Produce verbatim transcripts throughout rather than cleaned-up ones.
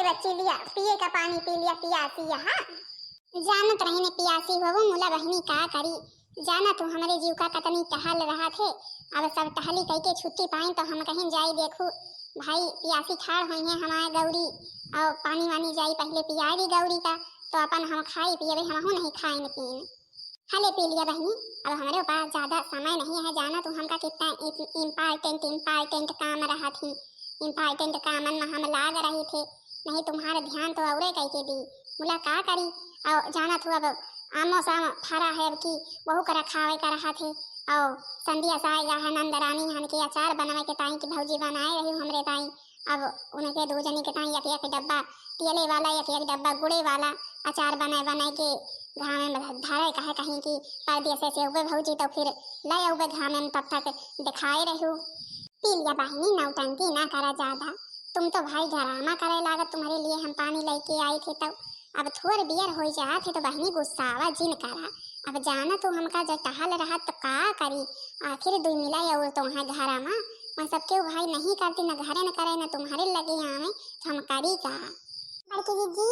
बच्ची लिया, पिए का पानी पी लिया, पियासी है। जानत रही ने पियासी होबू, मुला बहिनी का करी, जानत हूँ हमरे जीव का कतनी टहल रहा थे। अब सब टहली कई के छुट्टी पाइन तो हम कहीं जाई देखू भाई, पियासी ठाड़ होई है हमारे गौरी, और पानी वानी जाई पहले पियाई दी गौरी का, तो अपन हम खाई पियबे, हमहू नहीं खाइन पीन। हले पी लिया बहिनी, अब हमरे पास ज्यादा समय नहीं है, जाना तू हमका कितना इम्पोर्टेंट इम्पोर्टेंट काम रहा थी, इम्पोर्टेंट कामन में हम लाग रही थे, नहीं तुम्हारा ध्यान तो औरे कई के दी, मुला का करी। और जाना तू अब आमो साम फरा है, अब की वहू का रखावे का रहा थे, और संध्या साई गा है नंद रानी हन के अचार बनवे के ताई कि भौजी बनाए रही हमरे ताई, अब उनके दू जनी के ताई एक एक डब्बा तेले वाला, एक एक डब्बा गुड़े वाला अचार बनाए बनाए के घामे में धरे कहे कहीं कि परदेसे से उबे भौजी तो फिर ले उबे घामे में तब तक दिखाए रहू। पी लिया बहिनी, नौटंकी ना करा ज्यादा, तुम तो भाई डरामा करे लागत, तुम्हारे लिए हम पानी लेके आई थे तब। अब थोर बियर हो जात है तो बहिनी गुस्सावा जिन करा। अब जाना तू हमका जब टहल रहा तो का करी, आखिर दुई मिला और तो है घरा में, मैं सबके भाई नहीं करती, न घरे न करे न तुम्हारे लगे आवे, तो हम करी का? बड़की जीजी,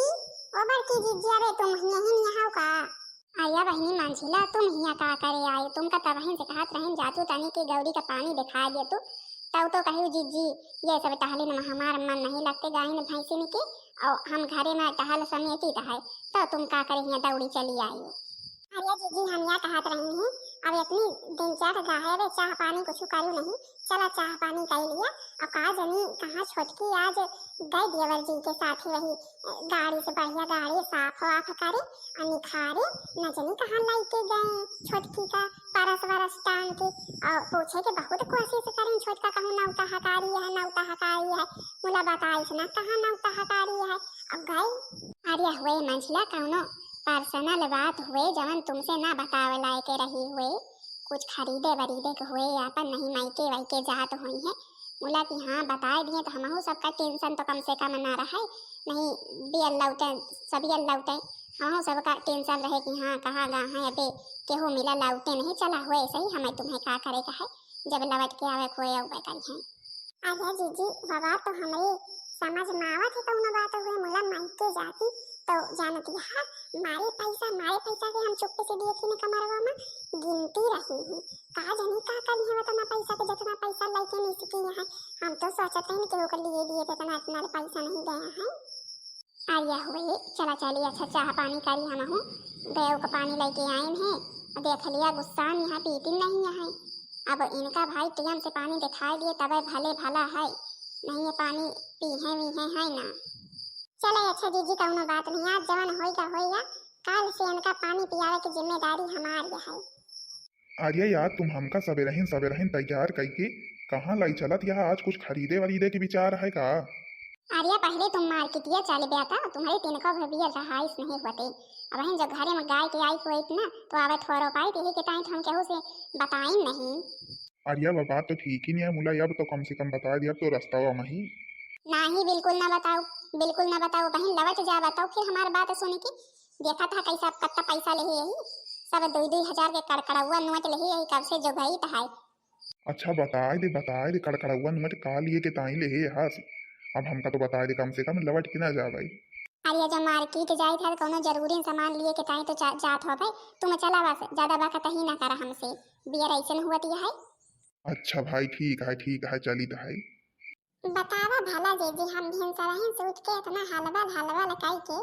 ओ बड़की जीजी, अरे तुम यहीं नहीं हो का? अरे बहिनी मंझिला, तुम हिया का करे आए? तुमका तबहिन से कहत रहिन जातू तनी के गौरी का पानी दिखा दे तू, तब तो कहियो जीजी, ये सब टहलिन में हमार मन नहीं लगते गायन भैंसिन के, और हम घरे में टहल समेटित है, तो तुम का करे हिया दौड़ी चली आयो? अरे जीजी, हम या कहत रही हैं, अब इतनी दिन चढ़ गा है, अबे चाह पानी कुछ करू नहीं, चला चाह पानी कर लिया। अब का जनी कहाँ छोटकी आज गई देवर जी के साथ ही वही, अ, गाड़ी से बढ़िया गाड़ी साफ वाफ करे और निखारे, न जनी कहाँ लइके गए छोटकी का परस वरस टांग के, और पूछे के बहुत कोशिश करें छोटका कहूँ नौता हकारी है, नौता हकारी है, मुला बताइस ना कहाँ नौता हकारी है। अब गए, अरे हुए मंझिला कौनो पर्सनल बात हुए जवन तुमसे ना बतावे लायक रही हुए, कुछ खरीदे वरीदे के हुए, आपन नहीं मायके वायके जात हुई है। मुला कि हाँ बताए दिए तो हमहू सबका टेंशन तो कम से कम ना रहे, नहीं बियल लौटे, सबियल लौटे, हमहू सबका टेंशन रहे कि हाँ कहाँ गा हैं, अबे केहू मिला लौटे नहीं, चला हुए सही, हमें तुम्हें का करे का है, जब लौट के आवे खोए उबे करी हैं। अरे जीजी, बाबा तो हमरे समझ में आवत है कौनो बात हुए, मुला मायके जाती तो जानती है, मारे पैसा, मारे पैसा के हम चुप्पे से देखी न कमरवा में गिनती रही ही। का जानी का करी है उतना पैसा के, जितना पैसा लेके नहीं सीखी है। हम तो सोचते हैं कि ओकर लिए दिए तो इतना, इतना पैसा नहीं गया है। अरे हुए, चला चली, अच्छा चाह पानी करी, हमहू गयो का पानी लेके आए हैं। देख लिया गुस्सा में यहाँ पीती नहीं है। अब इनका भाई टीएम से पानी दिखाई दिए तबे भले भला है, नहीं ये पानी पीहे वीहे है ना। चले अच्छा जीजी, कौनो बात नहीं, आज जवन होई का होई या, काल से इनका पानी पियावे की जिम्मेदारी हमार ये है। अरे यार, तुम हमका सबेरहिन सबेरहिन तैयार कइके कहाँ लाई चलत यहाँ? आज कुछ खरीदे वरीदे के विचार है का? अरे पहले तुम मार्केटिया चल गया था, तुम्हारे तीन को भी रहाइश नहीं होते। अब हम जो घरे में गाय के आई होइत ना, तो आवे थोरो पाई, यही के ताई तो हम केहू से बताइन नहीं। अरे बाबा, तो ठीक ही नहीं है मुला, अब तो कम से कम बता दिया, अब तो रास्ता में ही। नहीं, बिल्कुल ना बताओ, बिल्कुल ना बताओ बहिन, लवट जा बताओ फिर हमार बात सुन के। देखा था कैसा कत्ता पैसा लेहे यही, सब दुई दुई हजार के कड़कड़ौआ नोट लेहे यही, कब से जो गई तो है। अच्छा बताए दे, बताए दे, कड़कड़ौआ नोट का लिए के ताई लेहे हस? अब हमका तो बताए दे, कम से कम लवट के ना जा भाई। अरे जब मार्केट जाए था कौनो जरूरी सामान लिए के ताई तो जा, जात हो भाई, तुम चला बस, ज्यादा बात ही ना करा हमसे, बियर ऐसे न हुआ है। अच्छा भाई, ठीक है, ठीक है, चलित है। बतावा भला जीजी, हम भिनसरहिन से उठ के इतना हलबल हलबल कई के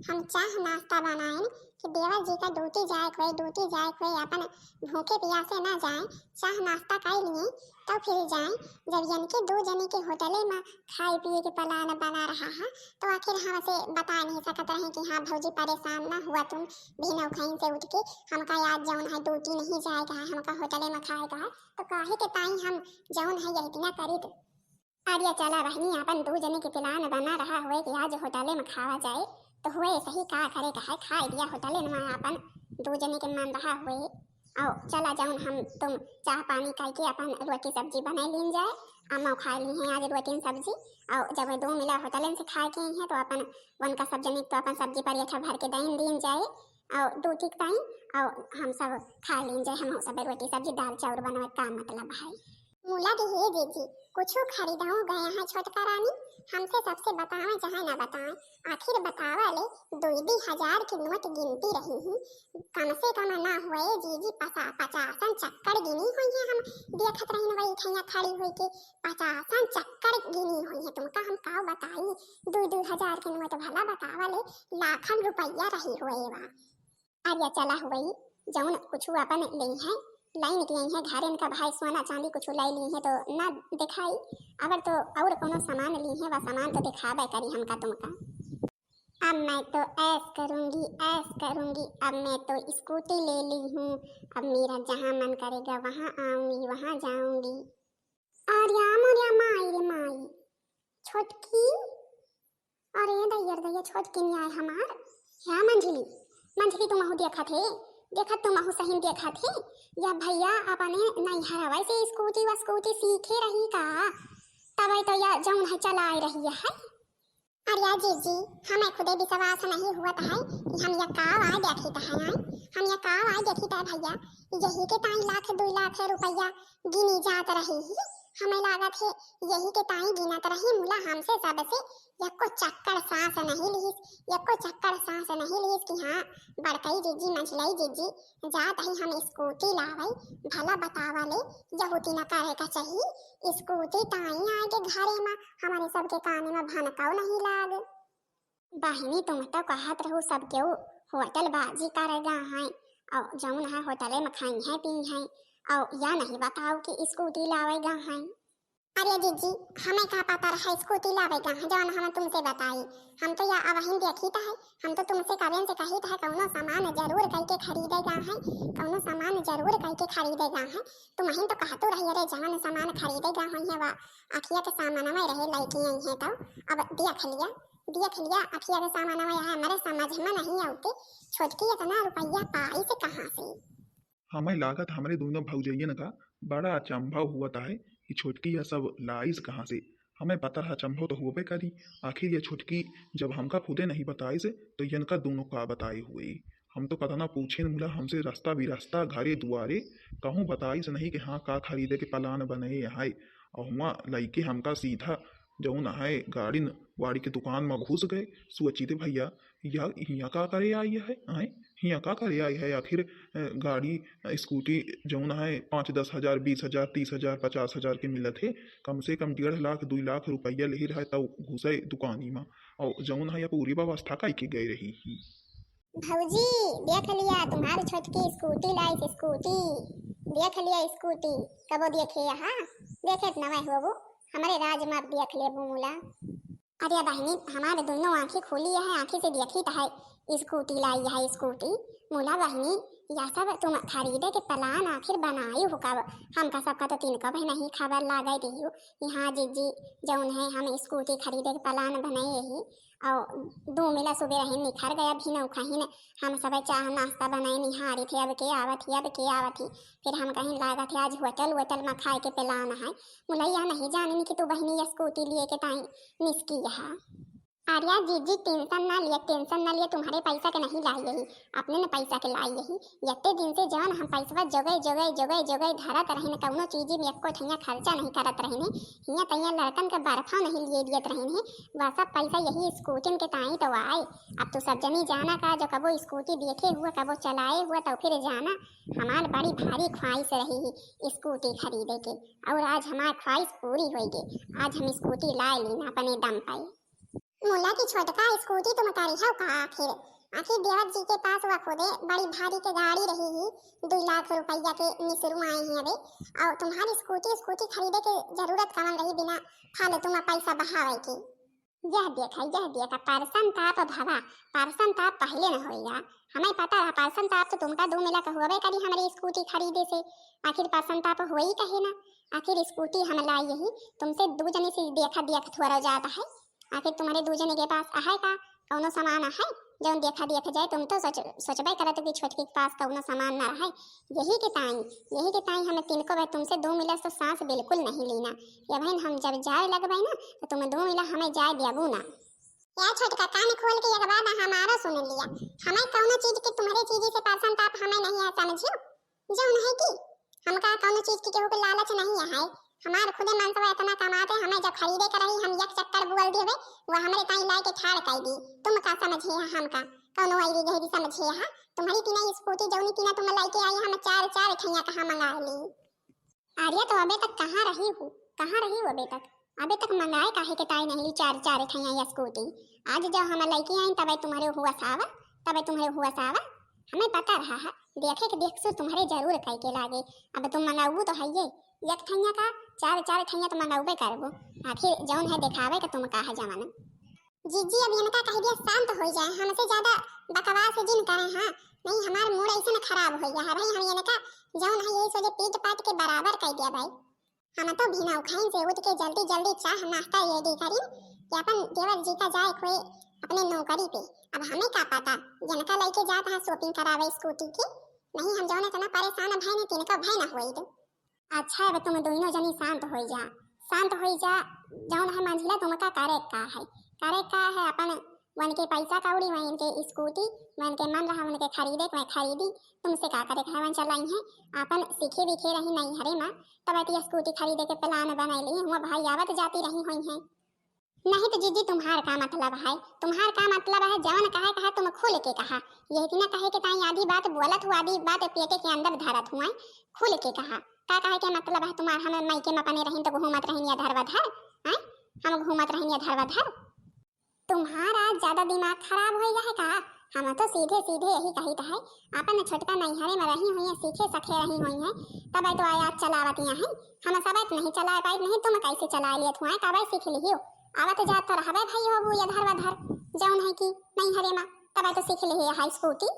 हम चाह नाश्ता बनाएन कि देवर जी का ड्यूटी जाए के होए, ड्यूटी जाए के होए, अपन भूखे पियासे ना जाए, चाह नाश्ता कई लिए तो फिर जाए। जब इनके दू जने के होटले में खाए पिए के प्लान बना रहा है तो आखिर हमसे बता नहीं सकत रहे कि हाँ भौजी परेशान ना हुआ तुम, भिनौखइन से उठ के हमका याद जौन है ड्यूटी नहीं जाए का है, हमका होटले में खाए का है, तो काहे के ताई हम जौन है यही ना करी तो। अरे चला बहनी, अपन दू जने के प्लान बना रहा हुए कि आज होटले में खावा जाए, तो हुए सही का करे का है, खाए दिया होटले में अपन दू जने के मन रहा हुए। आओ चला जाऊन हम तुम चाह पानी करके अपन रोटी सब्जी बनाए लीन जाए। अम्मा खा ली हैं आज रोटी सब्जी, और जब दो मिला होटलन से खाए के हैं तो अपन उनका सब जने तो अपन सब्जी पर अच्छा भर के दइन दीन जाए, और दू ठीक ताई, और हम सब खा लीन जाए, हम सब रोटी सब्जी दाल चाउर बनवे का मतलब है। मुला दी हे जीजी, कुछु खरीदहूँ गए हैं छोटका रानी, हमसे सबसे बतावें चाहे ना बतावें, आखिर बतावा ले, दुई दुई हजार के नोट गिनती रही ही, कम से कम ना हुए जीजी, पसा-, पचासन चक्कर गिनी हुई है। हम देखत रहिन वही ठैया खड़ी हुई के, पचासन चक्कर गिनी हुई है। तुमका हम काव बताई, दुई दुई हजार के नोट भला बतावा ले, लाखन रुपया रही हुए वा। अरे चला हुई, जौन कुछु अपन ले हैं, लाइन के आई है घरे, इनका भाई सोना चांदी कुछु लाई ली है तो ना दिखाई, अगर तो और कोनो सामान ली है, वह सामान तो दिखाबे करी हमका तुमका। अब मैं तो ऐश करूंगी, ऐश करूंगी, अब मैं तो स्कूटी ले ली हूँ, अब मेरा जहाँ मन करेगा वहाँ आऊंगी, वहाँ जाऊंगी। अरे मोरिया माई रे माई, छोटकी, अरे दैया रे दैया, छोटकी नहीं आए हमार। या मंझली, मंझली तुमहू देखत हे, देखत तुमहू सही देखत हे। या भैया अपने नैहरवा से स्कूटी व स्कूटी सीखे रही का? तबै तो या जौन है चलाए रही है। अरे या जीजी, हमें खुदे विश्वास नहीं हुआ है कि हम या काव आए देखी तो है आए, हम या काव आए देखी तो है भैया, यही के ताई लाख दुई लाख रुपया गिनी जात रही ही। हमें लागत है यही के ताई गिनत रही मुला, हमसे सबसे यक्को चक्कर सांस नहीं लीस, यक्को चक्कर सांस नहीं लीस कि हाँ, बड़कई जीजी, मंझलई जीजी, जात ही हम स्कूटी लावई, भला बतावा ले, यहूती न करे का चाही, स्कूटी ताई आए के घरे मा, हमारे सबके काने मा भनकाऊ नहीं लाग। बहिनी, तुम तो कहत रहू सब केहू होटल बाजी करेगा है, और जौन है होटले में खाई है पी है, और या नहीं बताओ कि स्कूटी लावेगा है। अरे जीजी, हमें का पता रहा स्कूटी लावेगा है, जौन हम तुमसे बताई। हम तो या अवहिन देखी तो है, हम तो तुमसे कबेन से कही तो है, कौनो सामान जरूर कई के खरीदेगा है, कौनो सामान जरूर कई के खरीदेगा है। तुम अहिन तो कहतू रही, अरे जौन सामान खरीदेगा है, वह अखिया के सामान में रहे लड़की आई है तो अब देख लिया। देख लिया, अखिया के सामानवा यहाँ हमरे समझ में नहीं आवते। छोटकी इतना रुपया पाइस कहाँ से? हमें लागत हमरे दोनों भौजइयन का बड़ा अचंभव हुआ है कि छोटकी यह सब लाइस कहाँ से। हमें पता है अचंभव तो होबे करी, आखिर ये छोटकी जब हमका खुदे नहीं बताइस तो यनका दोनों का बताए हुए। हम तो कतना पूछेन मुला, हमसे रास्ता बिरास्ता घरे दुआरे कहूँ बताइस नहीं कि हाँ का खरीदे के प्लान बने है। और हुआ लइके हमका सीधा जौन है गाड़िन वाड़ी के दुकान में घुस गए। सोची थे भैया, या हियाँ का करे आई है, आए हियाँ का करे आई है आखिर? अ, गाड़ी, अ, स्कूटी जौन है पाँच दस हजार, बीस हजार, तीस हजार, पचास हजार के मिलत है, कम से कम डेढ़ लाख दुई लाख रुपया ले रहा है तब घुसे दुकानी में, और जौन है या पूरी व्यवस्था कई के गए रही ही। भौजी, देख लिया तुम्हारी छोटकी स्कूटी लाइस, स्कूटी देख लिया, स्कूटी कबो देखे यहाँ, देखे त नवे होबू, हमरे राज में अब देख लेबू मुला। अरे बहिनी, हमारे दोनों आँखें खुली है, आँखें से देखी त है, स्कूटी लाई है, स्कूटी। मुला बहिनी, या सब तुम खरीदे के प्लान आखिर बनाई हो कब? हमका सबका तो तिनको भी नहीं खबर लागे दियो कि हाँ जीजी, जौन है हम स्कूटी खरीदे के प्लान बनाए ही। और दो मिला सुबह रहे निखर गया भी नौखहिन, हम सब चाह नाश्ता बनाए निहारी थे, अब के आवत ही, अब के आवत ही। फिर हम कहीं लागत है आज होटल वोटल में खाए के प्लान है। मुलैया नहीं जानिन कि तू बहिनी स्कूटी लिए के ताई निस्की है। अरे जीजी, टेंशन ना लिया, टेंशन ना लिया, तुम्हारे पैसा के नहीं लाई यही, अपने न पैसा के लाई यही। यत्ते दिन से जवन हम पैसवा जोगे जोगे जोगे जोगे धरत रहन, कौनो चीजी में एको ठैया खर्चा नहीं करत रहन, हियाँ तैया लड़कन के बर्फा नहीं लिए दियत रहन, वह सब पैसा यही स्कूटिन के ताई तो आए। अब तू सब जनी जाना का, जो कबो स्कूटी देखे हुआ, कबो चलाए हुआ, तो फिर जाना हमार बड़ी भारी ख्वाहिश रही ही स्कूटी खरीदे के, और आज हमार ख्वाहिश पूरी होई गई। आज हम स्कूटी लाए लीन अपने दम पे। मुला की छोटका, स्कूटी तुम उतारी हो का आखिर? आखिर देवर जी के पास वह खुदे बड़ी भारी के गाड़ी रही ही, दुई लाख रुपया के निसरू आए हैं अबे, और तुम्हारी स्कूटी, स्कूटी खरीदे के जरूरत कवन रही बिना फालतू में पैसा बहावे की? यह देखा, यह देखा, परसन ताप भवा, परसन ताप पहले न होएगा। हमें पता रहा परसन ताप तो तुमका दो मिला का हुआ करी हमारी स्कूटी खरीदे से, आखिर परसन ताप हुआ ही कहे ना। आखिर स्कूटी हम लाई यही, तुमसे दो जने से देखा देख थोड़ा जाता है। आखिर तुम्हारे दो जने के पास आहे का कौनो सामान आहे जौन देखा देख जाए? तुम तो सोच, सोचबे करत हो कि छोटकी के पास कौनो सामान ना रहे। यही के ताई, यही के ताई हमें तिनको बे तुमसे दो मिला से सांस बिल्कुल नहीं लेना। ये बहन, हम जब जाए लगबे ना तो तुम दो मिला हमें जाए देबू ना। या छोटका, कान खोल के एक बात हमारा सुन लिया, हमें कौनो चीज के, तुम्हारे चीज से परसन ताप हमें नहीं है, समझियो? जौन है कि हमका कौनो चीज की केहू के लालच नहीं है, हमार खुदे मनसवा इतना कमाते, हमें जब खरीदे के रही, हम एक चक्कर बोल देबे, वो हमरे ताई लाए के ठाड़ कर दी। तुम का समझे है हमका? कौनो ऐरी गहरी समझे है? तुम्हारी तीना स्कूटी जौनी तीना तुम लेके आई, हम चार चार ठैया कहाँ मंगा ली। अरे तो अबे तक कहाँ रही हूँ, कहाँ रही हूँ अबे तक? अबे तक मंगाए काहे के ताई नहीं ली चार चार ठैया या स्कूटी? आज जब हम लेके आई तबे तुम्हारे हुआ सावा, तबे तुम्हारे हुआ सावा। हमें पता रहा है, देखे के देख सु तुम्हारे जरूर कह के लागे। अब तुम मंगाऊ तो है ये, एक ठैया का चार चार ठैया तो मंगाऊबे करबो। आखिर जौन है दिखावे के तुम का है जमाना। जीजी, अब इनका कह दिया शांत हो जाए, हमसे ज्यादा बकवास जिन करें। हाँ, नहीं, हमार मूड ऐसे न खराब हो गया है भाई। हम इनका जौन है यही सोचे पीट पाट के बराबर कर दिया भाई। हम तो बिना उखाइन से उठ के जल्दी जल्दी चाह नाश्ता रेडी करी कि अपन देवर जी का जाए कोई अपने नौकरी पे। अब हमें का पता, इनका लेके जात है शॉपिंग करावे स्कूटी की। नहीं, हम जौन इतना परेशान भय न तिनका भय न होई दे। अच्छा, अब तुम दोनों जनी शांत होई जा, शांत होई जा। जौन है मंझिला तुमका करे का है, करे का है अपन, वनके पैसा कौड़ी, वनके स्कूटी, वनके मन रहा वनके खरीदे, वह खरीदी। तुमसे का करे का है, वन चलाई है, अपन सीखे विखे रही नैहरे में, तब ऐती स्कूटी खरीदे के प्लान बनाई ली, हुआ भाई आवत जाती रही हुई है। नहीं तो जीजी, तुम्हार का मतलब है, तुम्हार का मतलब है, जवन कहे कहा तुम खुल के कहा। यही ना कहे के ताई आधी बात बोलत हुआ, आधी बात पेटे के अंदर धरत हुआ, खुल के कहा। का कहे के मतलब है तुम्हार, हमें मायके में अपने रहिन तो घूमत रहिन या धर वधर, हैं? हम घूमत रहिन या धर वधर। तुम्हारा ज्यादा दिमाग खराब हो गया है का? हम तो सीधे सीधे यही कहित है, अपन छोटका नैहरे में रही हुई है, सीखे सखे रही हुई है, तब तो आया चलावतिया है। हम सब नहीं चला पाई, नहीं तुम कैसे चला लियत हुआ, तब सीख लियो। आवत जात तो रहबे भाई हो, ये धर वधर, जौन है कि नैहरे में, तब तो सीख लियो है स्कूटी।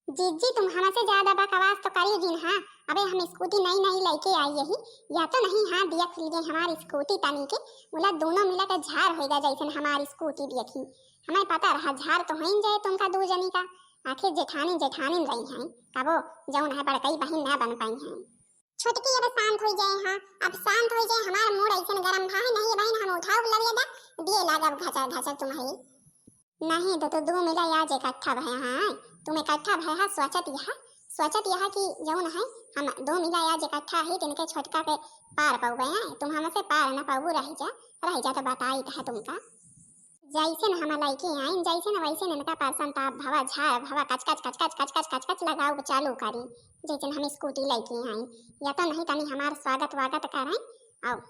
जीजी, तुम हमसे ज्यादा बकवास तो करी जिन, हाँ। अबे हम स्कूटी नई नई लेके आई यही, या तो नहीं, हाँ, दिया खुल गए हमारी स्कूटी तनी के, बोला दोनों मिला के झार होएगा जैसन हमारी स्कूटी देखी। हमें पता रहा झार तो हो ही जाए तुमका दू जनी का, आखिर जेठानी जेठानी रही हैं, कबो जौन है बड़कई बहिन ना बन पाई हैं। छोटकी अब शांत हो जाए, हाँ, अब शांत हो जाए, हमार मूड ऐसन गरम भा है, नहीं बहिन हम उठाओ लगे दा, दिए लागब घचर घचर तुम्हारी। नहीं, तो, तो दो मिला आज इकट्ठा भया है। तुम इकट्ठा भया है, सोचत यह, सोचत यह कि जौन है, हम दो मिला आज इकट्ठा है, तिनके छोटका के पार पाऊ गए हैं। तुम हमसे पार न पाऊ, रह जा, रह जा, तो बताई तो है तुमका। जैसे न हम लइके आइन, जैसे न वैसे न इनका परसन ताप भवा, झार भवा, कच कच, कच कच, कच कच, कच कच लगाऊ चालू करी। जैसे न हम स्कूटी लइके आइन, या तो नहीं तनी हमार स्वागत वागत करें, आओ।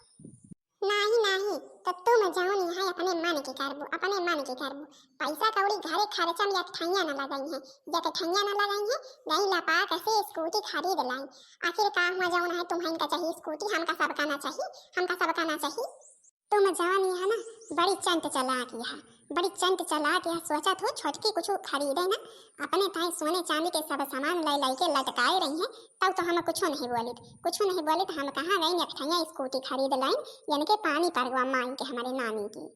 नाही, नाही, तो तुम जौन यहाँ अपने मन के करबू, अपने मन के करबू। पैसा कौड़ी घरे खर्चा में एक ठैया न लगाई है, एक ठैया न लगाई है, गई लपा कैसे स्कूटी खरीद लाई। आखिर का हुआ जौन है, तुम्हें इनका चाहिए स्कूटी, हमका सबका ना चाहिए, हमका सबका ना चाहिए। तुम जौन यहाँ ना बड़ी चंट चलाक यहाँ, बड़ी चंट चलाक यहाँ, सोचत हो छोटकी कुछ खरीदे ना, अपने ताई सोने चांदी के सब सामान लाई लाई के लटकाए रही है, तब तो हम कुछो नहीं बोलित, कुछो नहीं बोलित। हम कहाँ गई एक ठैया स्कूटी खरीद लाइन, यानी के पानी परवा माई के हमारे नानी की।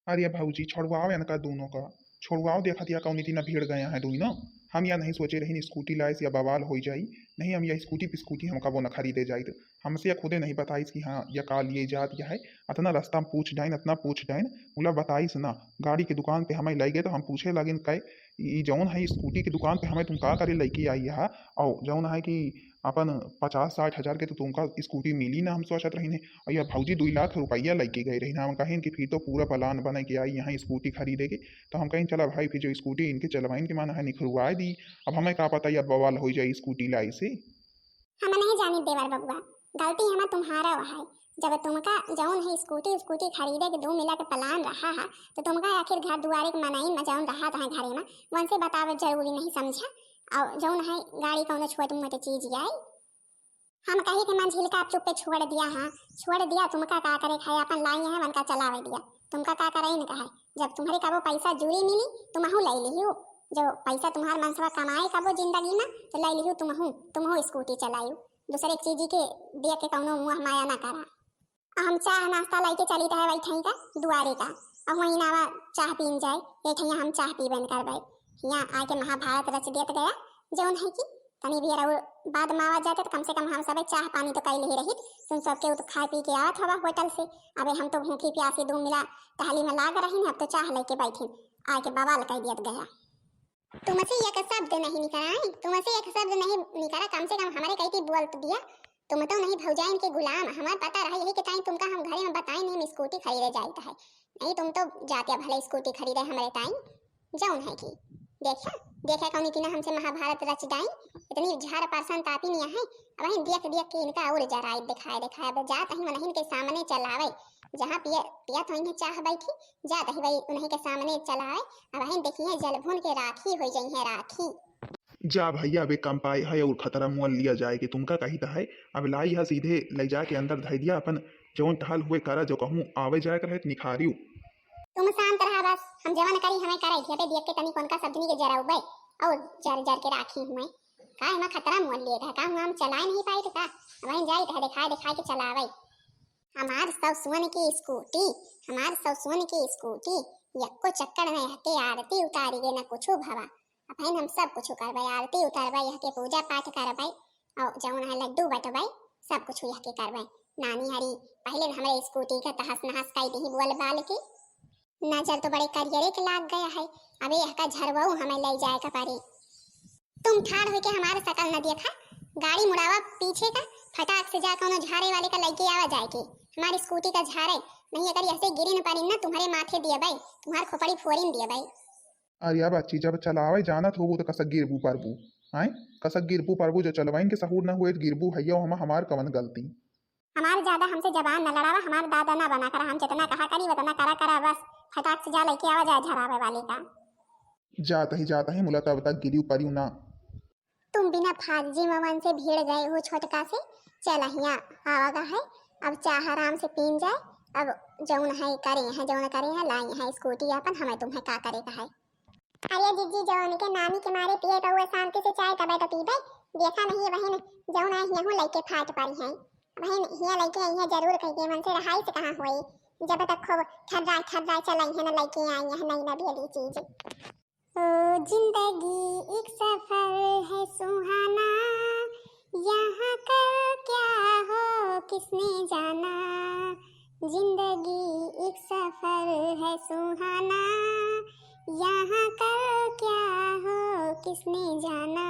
अरे भौजी, छोड़वाओ इनका दोनों का, छोड़वाओ। देखत या कौनी तीना भिड़ गया है दोनों। हम या नहीं सोचे रही स्कूटी लाइस या बवाल हो जाई। नहीं, हम या स्कूटी पे स्कूटी हम कबो न खरीदे जाइत। हमसे या खुदे नहीं बताइस कि हाँ, या का लिए जात या है। अतना रास्ता हम पूछ डाइन, अतना पूछ डाइन, उला बताइस ना। गाड़ी के दुकान पे हमें लइ गए तो हम पूछे लागिन, कहे ई जौन है स्कूटी के दुकान पे हमें तुम का करे लइके आई है, और जौन है कि अपन पचास साठ हजार के तो तुमका स्कूटी मिली ना, हम सोचत रहिन है। और या भौजी दुई लाख रुपया लइके गए रहिन, हम कहिन कि फिर तो पूरा प्लान बने के आई यहाँ स्कूटी खरीदे के। तो हम कहिन चला भाई, फिर जो स्कूटी इनके चलवाइन के मन है निखरवाए दी। अब हमें का पता या बवाल हो जाए स्कूटी लाई से। हम नहीं जानी देवर बबुआ, गलती हमार तुम्हारा है। जब तुमका जौन है स्कूटी, स्कूटी खरीदे के दो मिला के प्लान रहा है, तो तुमका आखिर घर दुआरे के मनई में जौन रहा है घरे में, उनसे बतावे जरूरी नहीं समझा। और जौन है गाड़ी कौनो छोट मोट चीज आई, हम कही के मंझिल का आप चुप्पे छोड़ दिया, हाँ, छोड़ दिया। तुमका का करे खाए, अपन लाई है, उनका चलावे दिया। तुमका का करे इनका है, जब तुम्हारे कबो पैसा जूरी मिली, तुमहू ले लियो। जो पैसा तुम्हार मनसवा कमाए कबो जिंदगी में, तो ले लियो तुमहू, तुमहू स्कूटी चलायू। दूसरे चीज के दिया के कौनो मुँह माया ना करा। आ हम चाह नाश्ता लेके चली रहे वही ठई का दुआरे का, और वहीं नावा चाह पीन जाए, ये ठैया हम चाह पीबे न करबे। यहाँ आके महाभारत रच देत गया, जौन है कि तनी भी और बाद में आवा जाते तो कम से कम हम सबे चाह पानी तो कैले ही रहित। तुम सबके तो खाए पी के आवत हवा होटल से, अबे हम तो भूखी प्यासी दो मिला टहली में लाग रही न, अब तो चाह लेके बैठिन, आके बवाल कर दियत गया। तुमसे एक शब्द नहीं निकरा है, तुमसे एक शब्द नहीं निकरा, कम से कम हमारे कही थी बोल तो दिया। तुम तो नहीं भौजाइन के गुलाम, हमार पता रहा यही के ताई तुमका हम घरे में बताई नहीं, हम स्कूटी खरीदे जाइत है, नहीं तुम तो जाते भले स्कूटी खरीदे हमरे ताई। जौन है कि देखा, देखा कौनी की ना हमसे महाभारत रच डाई, इतनी झार परसन तापी नहीं है। अब हम देख देख के इनका और जराई दिखाए दिखाए, अब जात ही मनहिन के सामने चलावे, जहाँ पिया पिया तो इन्हें चाह बैठी, जात ही वही उन्हीं के सामने चलावे। अब हम देखिए जलभुन के राखी हो जाई है राखी। जा भैया, अब एक काम पाए है और खतरा मुअल लिया जाए कि तुमका कही त है। अब लाई है सीधे ले जाके अंदर धई दिया, अपन जौन टहल हुए करा, जो कहूँ आवे जाए करे त निखारियो। तुम शांत रहा बस, हम जवन करी हमें करे, अबे देख के तनी कौन का सब्जनी के जराउबे और जर जर के राखी हुए। का एमा खतरा मुअल लिए था, का हुआ हम चलाए नहीं पाए तो का? अब हम जाई तो दिखाए दिखाए के चलावे। हमार ससुअन की स्कूटी, हमार ससुअन की स्कूटी, यक्को चक्कर में हके आरती उतारी गे न कुछ भवा। अब हम सब कुछ करबे, आरती उतारबे, यहके पूजा पाठ करबे, और जौन है लड्डू बटबे, सब कुछ यहके करबे। नानी हरी पहले न हमरे स्कूटी का तहस नहस कई दिही बोल बाल के। नजर तो बड़े करियरे के लाग गया है, अबे यहका झरवाऊ हमें ले जाए का पड़ी। तुम ठाड़ होके हमारे शकल न देखा, गाड़ी मुड़ावा पीछे का, फटाक से जा कौनो झारे वाले का लइके आवा जाए के, हमारी स्कूटी का झारे, नहीं अगर ऐसे गिरी न पड़ी ना तुम्हारे माथे दिए बाई, तुम्हार खोपड़ी फोरिन दिए बाई। अरे बच्ची, जब चलावे जानत होबू तो कसक गिरबू परबू, आए? कसक गिरबू परबू, जो चलवाइन के सहूर न हुए तो गिरबू हैया, हम हमार कवन गलती? हमार ज्यादा हमसे जबान न लड़ावा, हमार दादा ना बना करा, हम जितना कहा करी उतना करा करा बस, फटाक से जा लइके आवा जाए झरावे वाले का। जात ही जात ही मुला तब तक गिरियो परियो ना। तुम बिना फाजी मवन से भिड़ गए हो छोटका से, चल हिया आवा गा है, अब चाह आराम से पीन जाए, अब जौन है करे हैं, जौन करे हैं लाई हैं स्कूटी अपन, हमें तुम्हें का करे का है। अरे जिज्जी, जौन के नानी के मारे पिए पउए शांति से चाय तबे तो पीबे। देखा नहीं बहिन, जौन आए हियाँ हूँ लइके फाट पड़ी हैं। बहिन हियाँ लइके आई है जरूर कह के मन से रहाई से कहाँ होई। जब तक खूब थर्राई थर्राई चलाई है ना लइके आई है नई नवेली चीज। ओ जिंदगी एक सफर है सुहाना, यहाँ कल क्या हो किसने जाना। जिंदगी एक सफर है सुहाना, यहाँ कल क्या हो किसने जाना।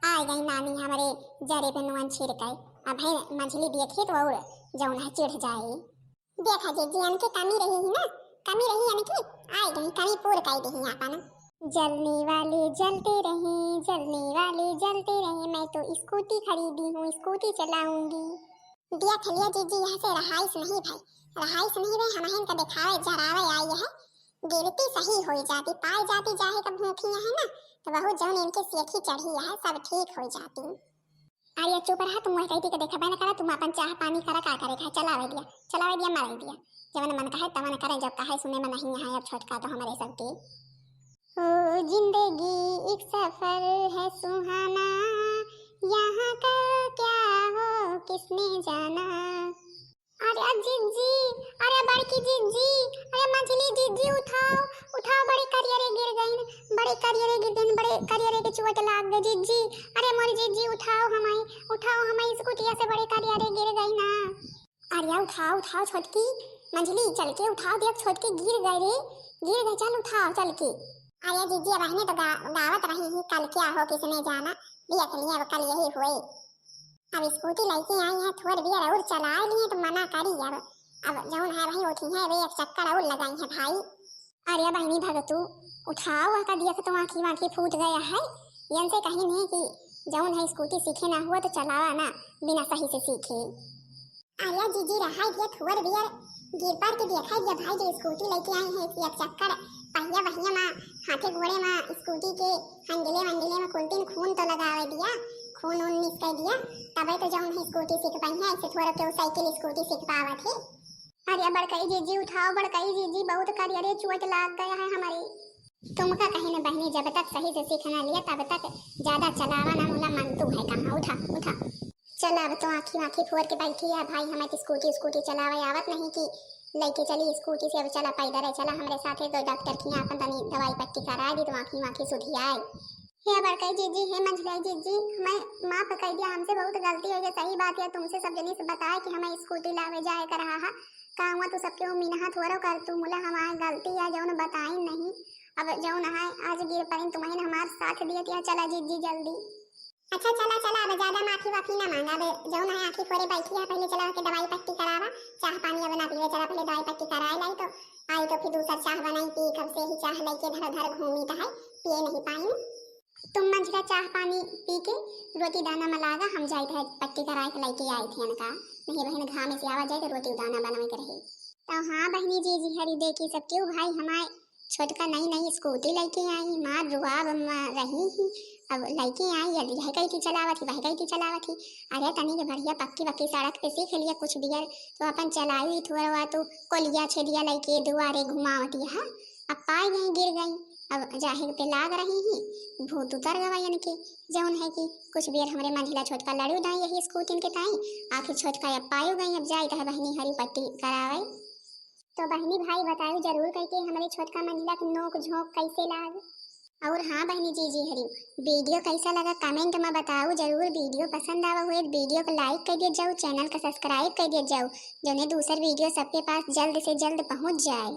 आ गई नानी हमरे जरे पे नुअन छिड़काई। अब है मझली देखी तो और जौन है चिढ़ जाए। देखा जिज्जी, इनकी कमी रही ही ना, कमी रही इनकी, आई गई कमी पूर कई दही अपन। जलने वाले जलते रहे, जलने वाले जलते रहे, मैं तो स्कूटी खरीदी हूँ, स्कूटी चलाऊंगी। देख लिया जिज्जी, यहाँ से रहाइश नहीं भाई, रहाइश नहीं भाई, हम इनका दिखावे जरावे आई है। गिरती सही होई जाती, पाई जाती जाहे का भूखी है ना, तो बहुत जौन इनके सेखी चढ़ी है, सब ठीक होई जाती। अरे चुप रहा, तुम वही कहती के देखबे न करा, तुम अपन चाह पानी करा, का करे खाए, चलावे दिया, चलावे दिया, मराई दिया, जवन मन कहे तवन करे, जब कहे सुने में नहीं है अब छोटका तो हमारे सबके। ओ जिंदगी एक सफर है सुहाना, यहाँ कल क्या हो किसने जाना। अरे जिज्जी, अरे बड़की जिज्जी, अरे मझली जिज्जी उठाओ, उठाओ, बड़े करियरे गिर गईन, बड़े करियरे गिर गईन, बड़े करियरे के चोट लाग गए जिज्जी। अरे मोरी जिज्जी उठाओ हमाई, उठाओ हमाई स्कूटिया से, बड़े करियरे गिर गई ना। अरे उठाओ, उठाओ छोटकी, मझली चल के उठाओ, देख छोटकी गिर गए रे, गिर गए, चल उठाओ चल के। अरे जिज्जी अब अहने तो गा-, गावत रही ही कल क्या हो किसने जाना, देख लिए अब कल यही हुए। अब स्कूटी लइके आई है, थोड़ देर और चलाए लिए तो मना करी। अब, अब जौन है भाई उठी है, वे एक चक्कर और लगाई है भाई। अरे बहिनी भगतू, उठाओ का दिया तो आँखी वाँखी फूट गया है। यन से कही नहीं कि जौन है स्कूटी सीखे ना हुआ तो चलावा ना, बिना सही से सीखे। अरे जिज्जी रहाई दिया थोड़ देर, गिर पर के देखा दिया भाई जो स्कूटी लइके आई है, एक चक्कर पहिया वहिया मा, हाथे घोड़े मा स्कूटी के हंडिले वंडिले में कुल दिन खून तो लगावे दिया, खून उन निकल दिया, तबे तो जौन है स्कूटी सीख पाई है, ऐसे थोड़ा केहू साइकिल स्कूटी सीख पावत है। अरे बड़कई जिज्जी उठाओ, बड़कई जिज्जी बहुत करियरे चोट लाग गया है हमारे। तुमका कहे न बहनी, जब तक सही से सीख ना लिया तब तक ज्यादा चलावा ना, मुला मन तू है कहाँ, उठा, उठा। चला अब तो आँखी वाँखी फोर के बैठी है भाई, हमें तो स्कूटी स्कूटी चलावे आवत नहीं कि लइके चली स्कूटी से, अब चला पैदल है, चला हमरे साथे तो डॉक्टर के यहाँ अपन तनी दवाई पट्टी करा दी तो आँखी वाँखी सुधियाए। हे बड़कई जिज्जी, हे मंझलाई जिज्जी, हमें माफ कर दिया, हमसे बहुत गलती हो गई। सही बात है, तुमसे सब जनी से बताए कि हमें स्कूटी लावे जाए का रहा है, का हुआ तू सबके वो मीनहा थोड़ो कर तू, मुला हमारे गलती है जौन बताई नहीं। अब जौन है आज गिर परिन तुम्हें हमार साथ दिए, तो चला जिज्जी जल्दी। अच्छा चला चला, अब ज्यादा माफी वाफी ना मांगा, अब जौन है आँखी फोरे बैठी है, पहले चला ओके दवाई पट्टी करावा, चाह पानी अब ना पीवे, चला पहले दवाई पट्टी कराए लाई तो आई तो फिर दूसर चाह बनाई पी, कब से ही चाह लइके धर धर घूमी तो है, पिए नहीं पाई। तुम मंझला चाह पानी पी के रोटी दाना मलागा, हम जाइत है पट्टी कराए के लइके आइत है इनका, नहीं बहन घाम से आवा जाए तो रोटी दाना बनवे के रहे। तो हाँ बहनी जीजी हरी देखी सब क्यों भाई हमारे छोटका नई नई स्कूटी लइके आई, मार रुआब में रही ही, अब लइके आई, अब यह कही थी चलावत ही, वह कही थी चलावत ही। अरे तनी के बढ़िया पक्की वक्की सड़क पे सीख लिया कुछ बियर, तो अपन चलाई थोड़ा तो कोलिया छेदिया लइके दुआरे घुमावत ही। अब पाई गई गिर गई, अब जाहिर पे लाग रही ही, भूत उतर गवा इनके, जौन है कि कुछ बेर हमरे मंझला छोटका लड़ू दाई यही स्कूटिन के ताई, आखिर छोटका अब पायो गई, अब जाइत है बहनी हरी पट्टी करावे। तो बहनी भाई बताओ जरूर करके हमरे छोटका मंझला के नोक झोंक कैसे लाग। और हाँ बहनी जीजी हरी, वीडियो कैसा लगा कमेंट में बताओ जरूर, वीडियो पसंद आवा हुए तो वीडियो को लाइक कर दिया जाओ, चैनल का सब्सक्राइब कर दिया जाओ, जौने दूसर वीडियो सबके पास जल्द से जल्द पहुँच जाए।